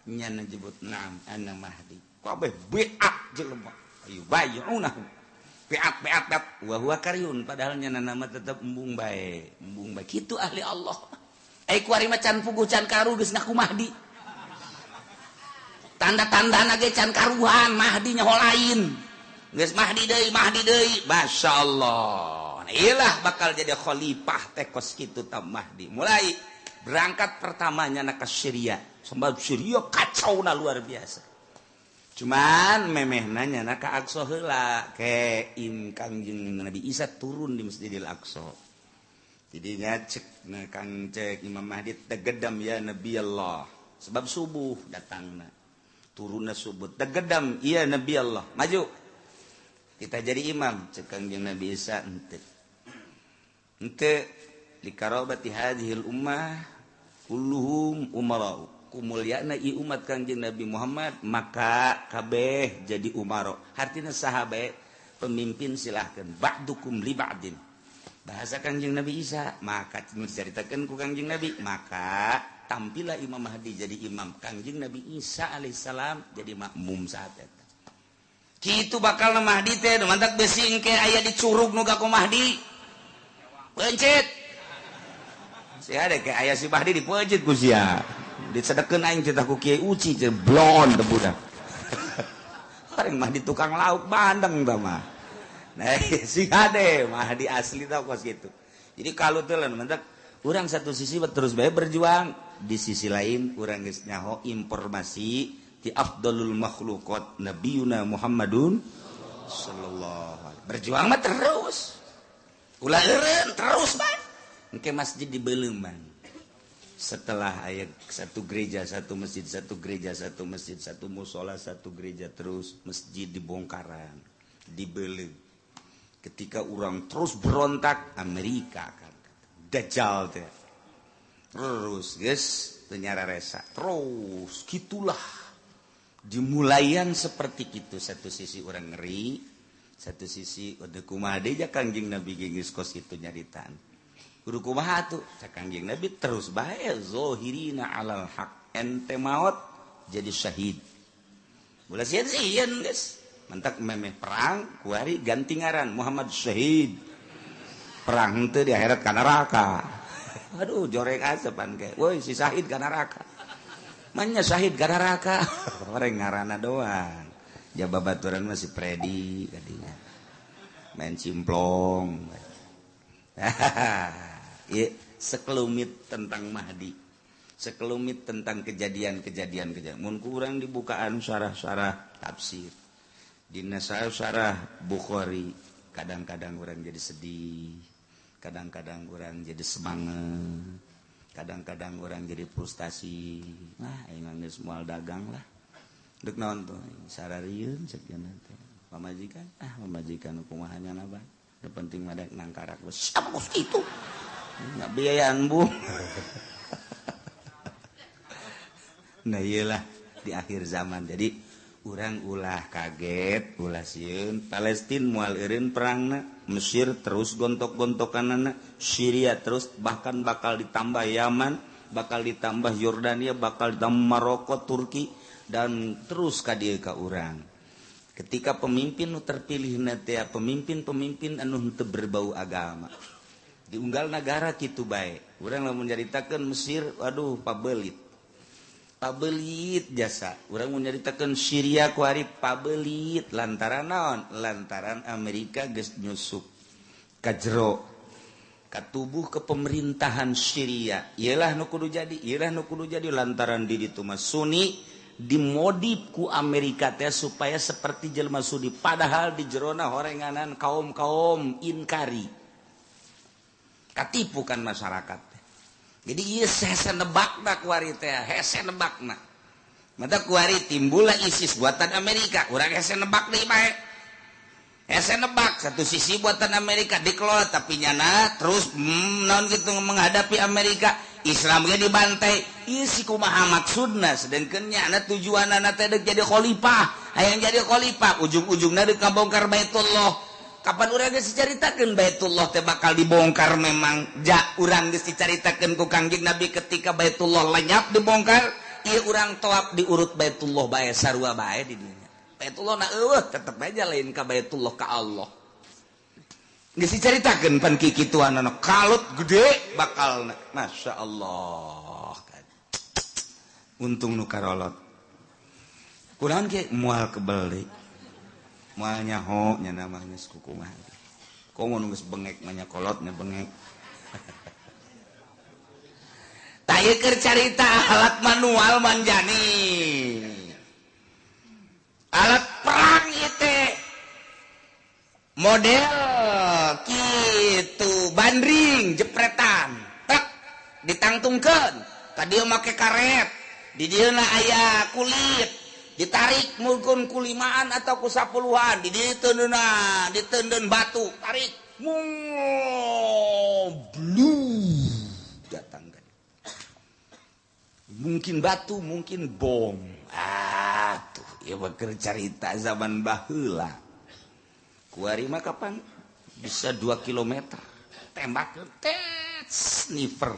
nyana jebut naam ana Mahdi. Kabeh beat jelema. Ayo bayunahu. Beat beat beat wa huwa karyun padahal nyana nama tetep embung bae, embung bae. Kitu ahli Allah. Ai kuari mah can puguh can karu geus ngaku Mahdi. Tanda-tandana ge can karuhan Mahdi nyaho lain. Geus Mahdi deui, masyaallah. Nah, ilah bakal jadi khalifah teh kos kitu ta Mahdi. Mulai berangkat pertamanya na ka Syria. Sebab Syria kacau na luar biasa. Cuman memehna nyana ka Aqsa heula ke im Kangjeng Nabi Isa turun di Masjidil Aqsa. Jadinya cek na Kang cek Imam Mahdi tegedam ya Nabi Allah. Sebab subuh datangna. Turunna subuh tegedam iya Nabi Allah. Maju. Kita jadi imam cek Kangjeng Nabi Isa henteu. Henteu likarabati hadhil ummah kulluhum umara'u. Kumulyana i umat Kangjeng Nabi Muhammad maka kabeh jadi umaro. Artina saha bae pemimpin silahkan ba'dukum li ba'din. Bahasa Kangjeng Nabi Isa maka diceritakeun ku Kangjeng Nabi maka tampillah Imam Mahdi jadi imam Kangjeng Nabi Isa alaihissalam jadi makmum saat eta. Kitu bakal Mahdi teh mantak besi engke aya di curug nu gaku Mahdi. Pencet. Sia ada ke aya si Mahdi dipencet ku sia. Disedekeun aing teh ku Kiai Uci teh blon teh budak. Orang Mahdi tukang lauk bandeng tah mah. Nah, si ade Mahdi asli tah kos kitu. Jadi kalau teh lamun mantak urang satu sisi terus bae berjuang, di sisi lain urang geus nyaho informasi di afdalul makhluqat nabiyuna Muhammadun sallallahu alaihi. Berjuang mah terus. Ulah eureun terus bae. Engke masjid di Beleuman. Setelah ayat satu gereja, satu masjid, satu gereja, satu masjid, satu musola, satu gereja terus masjid dibongkaran, dibeli. Ketika orang terus berontak, Amerika kan Dajjal teh. Terus geus teu nyararesa. Terus gitulah. Dimulaian seperti itu, satu sisi orang ngeri, satu sisi udah kumaha deui ja Kangjeng Nabi geus kos kitu nyaritaan. Kudu kumaha tuh cak Kangjeng Nabi terus bae zahirina alal haq ente maot jadi syahid. Ulah sieun-sieun geus. Mentak memeh perang kuari ganti ngaran Muhammad Syahid. Perang henteu di akhirat ka neraka. Aduh joreng asepan ke. Woi si syahid ka neraka. Manya syahid ka neraka. Orang ngaranna doang. Jaba baturan masih Predi kadinya. Main cimplong. Ya, sekelumit tentang Mahdi, sekelumit tentang kejadian-kejadian kejadian. Mun kurang dibukaan syarah-syarah tafsir, dina syarah Bukhari, kadang-kadang orang jadi sedih, kadang-kadang orang jadi semangat, kadang-kadang orang jadi frustasi. Nah, aing geus moal dagang lah. Deuk naon tuh? Sararieun sekian teh. Pamajikan, ah pamajikan kumaha nya bae. Nu penting mah dek nangkarak geus siapa kos kitu. Nggak biayaan bu. Nah iyalah di akhir zaman. Jadi urang ulah kaget, ulah sieun. Palestina moal eureun perangna, Mesir terus gontok-gontokanana, Syria terus bahkan bakal ditambah Yaman, bakal ditambah Yordania, bakal ditambah Maroko, Turki dan terus ka dieu ka urang. Ketika pemimpin nu terpilih na teh pemimpin-pemimpin anu henteu berbau agama. Diunggal negara kitu bae. Urang lamun nyaritakeun Mesir, waduh pabelit. Pabelit jasa. Urang mun nyaritakeun Syria kuari pabelit lantaran naon? Lantaran Amerika geus nyusup ka jero ka tubuh kepemerintahan Syria. Ieulah nu kudu jadi, ieulah nu kudu jadi lantaran di ditu mah Sunni dimodif ku Amerika teh supaya seperti jelema Sunni padahal di jerona horenganan kaum-kaum inkari. Katipu kan masyarakat. Jadi ieu hese nebakna kuari teh, hese nebakna. Mata kuari timbullah ISIS buatan Amerika, urang hese nebak deui bae. Hese nebak satu sisi buatan Amerika dikelola tapi nyana terus naon kitu menghadapi Amerika, Islam ge dibantai. Ieu si kumaha maksudna sedengkeun nyana tujuanna teh deuk jadi khalifah, hayang jadi khalifah ujung-ujungna deuk ngabongkar Baitullah. Kapan urang geus dicaritakeun Baitullah teh bakal dibongkar? Memang ja urang geus dicaritakeun ku Kangjeng Nabi, ketika Baitullah lenyap dibongkar, ieu urang toap diurut Baitullah bae, sarua bae di dinya. Baitullah na eueuh, tetep aja lain ka Baitullah, ka Allah. Geus dicaritakeun pan kikituanana, kalut gede bakal. Masya Allah, untung nu karolot kunaon ge moal kebel deui, moal nyaho nya namanya kumaha. Komo nu geus bengek mah nya, kolotnya bengek. Tah, ieu keur carita alat manual manjani, alat perang ieu teh model kitu, bandring jepretan tek ditangtungkeun ka dieu make karet, di dieu aya kulit ditarik mungkin ku limaan atau ku sapuluhan, di dieu teundeunna diteundeun batu, tarik blue datang kan, mungkin batu, mungkin bom. Ah tuh ya, keur carita zaman baheula. Kuari mah kapan bisa 2 km tembak tet, sniper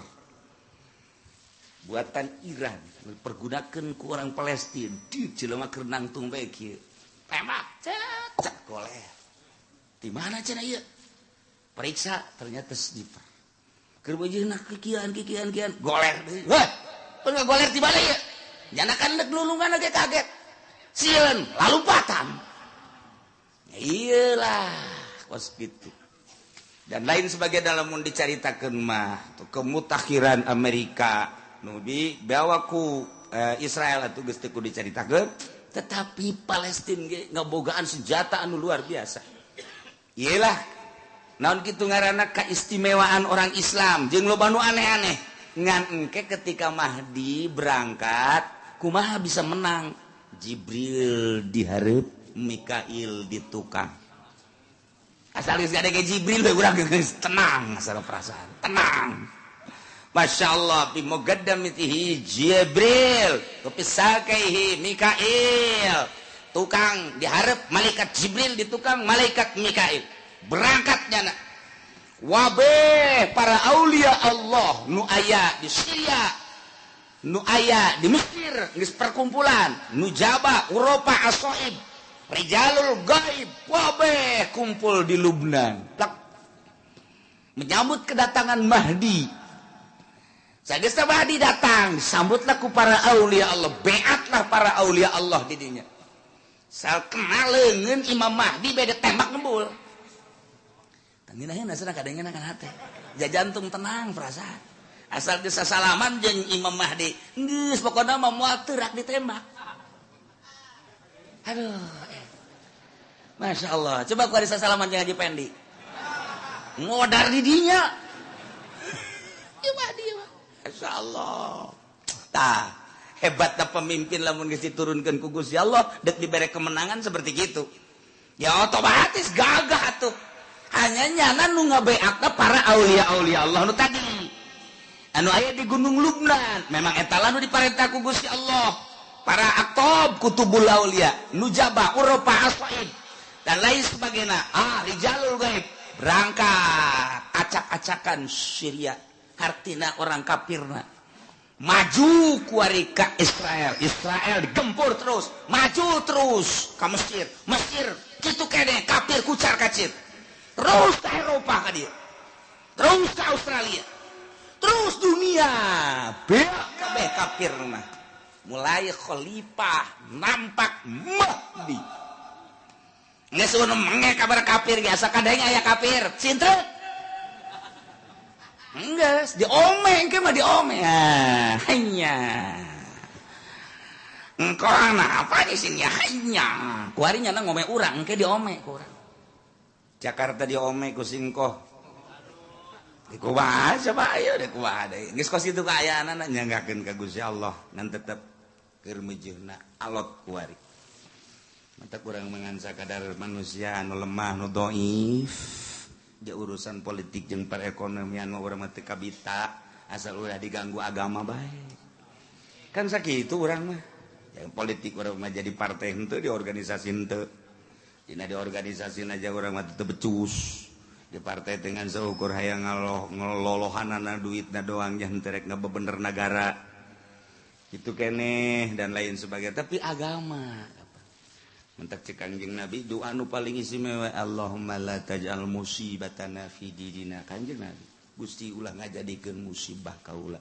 buatan Iran dipergunakan ku orang Palestina di jelema keur nangtung bae kieu, tembak cet cet, goler. Di mana cenah ieu? Periksa, ternyata sniper. Keur beujeuna kikian kikian kian, goler deui. Wah, pun goler di mana ieu? Nyana kan dek lulungan ge kaget, sieun lalumpatan. Iyalah, kos gitu dan lain sebagai. Dalam mun dicaritakeun mah tuh kemutakhiran Amerika nu dibawa ku Israel atuh geus teu kudu dicaritakeun, tetapi Palestina ge ngabogaan senjata anu luar biasa. Iyalah, naon kitu ngaranna, keistimewaan orang Islam jeung loba nu aneh-aneh. Ngan engke ketika Mahdi berangkat, kumaha bisa menang? Jibril dihareup, Mikail di tukang. Asal geus gade Jibril we, urang geus tenang, asal perasaan tenang. Masya Allah, bi muqaddamatihi Jibril, kepisakaihi Mikail. Tukang diharap malaikat Jibril, di tukang malaikat Mikail. Berangkatnya nak. Wabe para aulia Allah nu aya di Syria, nu aya di Mesir, geus perkumpulan, nujaba, Eropa, asoib, rijalul gaib, wabe kumpul di Lubnan. Plak. Menyambut kedatangan Mahdi. Sageus Mahdi datang, disambutlah ku para aulia Allah, beatlah para aulia Allah di dinya. Sal kenal leungeun Imam Mahdi, beda tembak ngebul. Tanginaheun asana kadengena kan hate. Ja jantung tenang perasaan. Asal geus sasalaman jeung Imam Mahdi, geus pokona mah moal teurak ditembak. Aduh. Masya Allah. Coba ku ada salaman jeung Haji Pendi. Ngodar di dinya. Ieu Mahdi mah. Masya Allah. Tah, hebatna pemimpin lamun geus diturunkeun ku Gusti Allah, dek dibere kemenangan seperti gitu. Ya otomatis gagah atuh. Hanya nyana nu ngabeakna para aulia-aulia Allah nu tadi. Anu aya di Gunung Lubnan, memang eta lah nu diparentah ku Gusti Allah. Para aktob, kutubul aulia, nujaba, Eropa, asoib dan lain sebagainya. Ah, rijalul gaib berangkat acak-acakan Syria, hartina orang kafirna, maju kuari ka Israel, Israel digempur terus, maju terus ke Mesir, Mesir kitu kene kafir kucar kacir, terus ke Eropa ka dieu, terus ke Australia, terus dunia beak kabeh kafir mah. Mulai khalifah nampak Mahdi, geus menge kabar kafir biasa kadang aya kafir sintret. Enggak, diome engke mah, diome. Ah, hanya. Engkau apa di sini hanya. Kuari nyana ngome urang, engke diome ku urang. Jakarta diome ku singkoh. Di kumaha coba ayo, di kumaha deui. Geus kos kitu kaayaanana, nyanggakeun ka Gusti Allah, ngan tetep keur meujeuhna alot kuari. Mata kurang mengan sakadar manusia anu lemah, nu dhaif. Di urusan politik jeung perekonomian mah urang mah teu kabita, asal ulah diganggu agama bae. Kan sakitu urang mah. Yang politik urang mah jadi partai henteu, di organisasi henteu. Dina di organisasi aja urang mah teu becus. Di partai dengan seukur hayang ngelolohanana duitna doang, jangan terek ngebebener negara itu keneh dan lain sebagainya. Tapi agama mentak cek Kanjeng Nabi, doa nu paling istimewa, "Allahumma la taj'al musibatana fi dinina." Kanjeng Nabi, Gusti, ulah ngajadikeun musibah kaula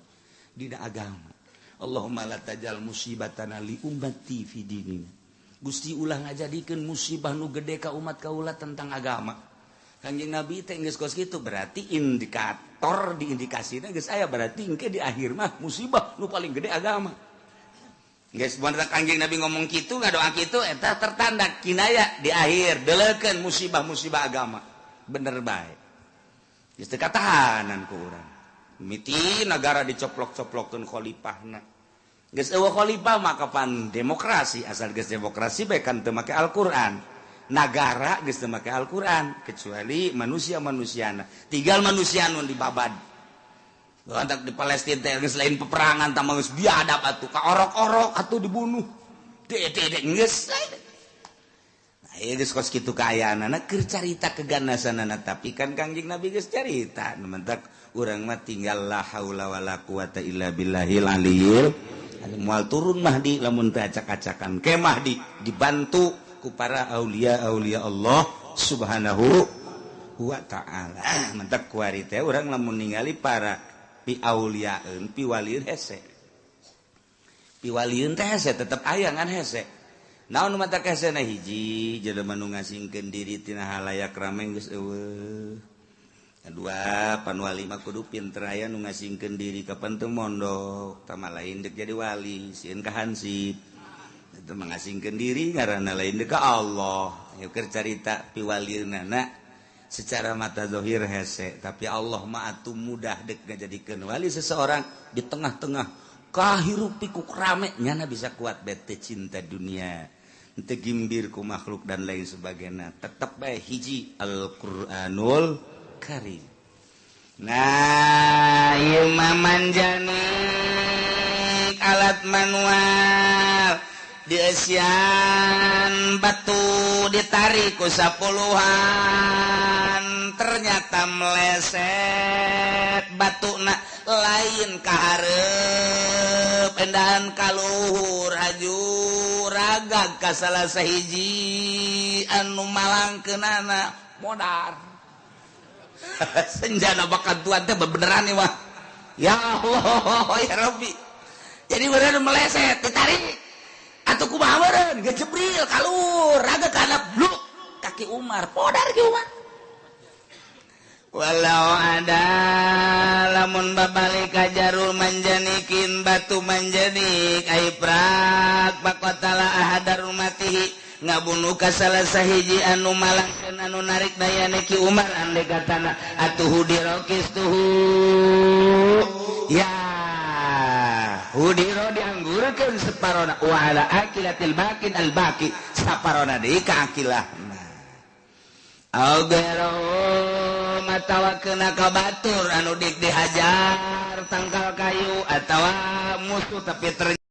dina agama. "Allahumma la taj'al musibatana li ummati fi dinina." Gusti, ulah ngajadikeun musibah nu gede ka umat kaula tentang agama. Kanjeng Nabi teh geus kos kitu, berarti indikator di indikasina geus aya, berarti engke di akhir mah musibah nu paling gede agama. Geus bener Kanjeng Nabi ngomong kitu, ngadoa kitu, eta tertanda kinaya di akhir deleukeun musibah-musibah agama. Bener bae. Geus teu katahanan ku urang. Miti negara dicoplok-coplokkeun khalifahna. Geus eueuh khalifah maka pan demokrasi, asal geus demokrasi bae kan teu make Al-Qur'an. Nagara geus teu make Al-Qur'an kecuali manusia-manusiana. Tinggal manusia nu dibabad. Lantak di Palestina teh geus lain peperangan, tah geus biadab atuh, kaorok-orok atuh dibunuh. De de de geus. Nah, ieu geus kos kitu kaayaanana keur carita keganasanana, tapi kan Kangjeng Nabi geus carita. Nu mentak urang mah tinggal la haula wala quwata illa billahil aliyil. Moal turun Mahdi lamun teu acak-acakan. Ke Mahdi dibantu ku para aulia aulia Allah Subhanahu wa ta'ala. Mentak kuari teh urang lamun ningali para pi auliaeun, pi walieun hese, pi walieun teh hese, tetep aya ngan hese. Naon matak hese na? Hiji, jelema nu ngasingkeun diri tina halayak rame geus eueuh. Kedua, pan wali mah kudu pinter, aya nu ngasingkeun diri kapan teu mondok tama, lain dek jadi wali, sieun ka hansip. Itu mengasingkeun diri ngaranna, lain dek ka Allah. Ayo keur carita piwalieunana secara mata zahir hese, tapi Allah mah atuh mudah dek ngajadikeun wali seseorang di tengah-tengah kahirup pikuk rame, nyana bisa kuat bete cinta dunia, teu gimbir ku makhluk dan lain sebagainya, tetep bae hiji Al-Qur'anul Karim. Nah, ieu mah manjanik alat manual dieusian batu, ditarik ku sapuluhan, ternyata meleset batuna, lain kaharep, endahan kaluhur, haju ragag ka salah sahiji anu malangkeunana, modar senjana bakat tuan teh beneran nih mah. Ya Allah ya Rabbi, jadi beneran meleset, ditarik atau kumaha meureun, gejebril kalur raga kana bluk kaki Umar, podar ki Umar. Walau ada lamun babalik kajarul manjanikin batu manjanik ai prak bakotala ahadar rumatihi, ngabunuh ka salah sahiji anu malangkeun anu narik dayane Ki Umar, andai katana atuh hudiro kistuhu ya hudiro dianggurkeun separona, wa ala akilatil bakin al baki, saparona deui ka akilah. Augero matawa kena ka batur anu dik dihajar tangkal kayu atawa musuh, tapi ternyata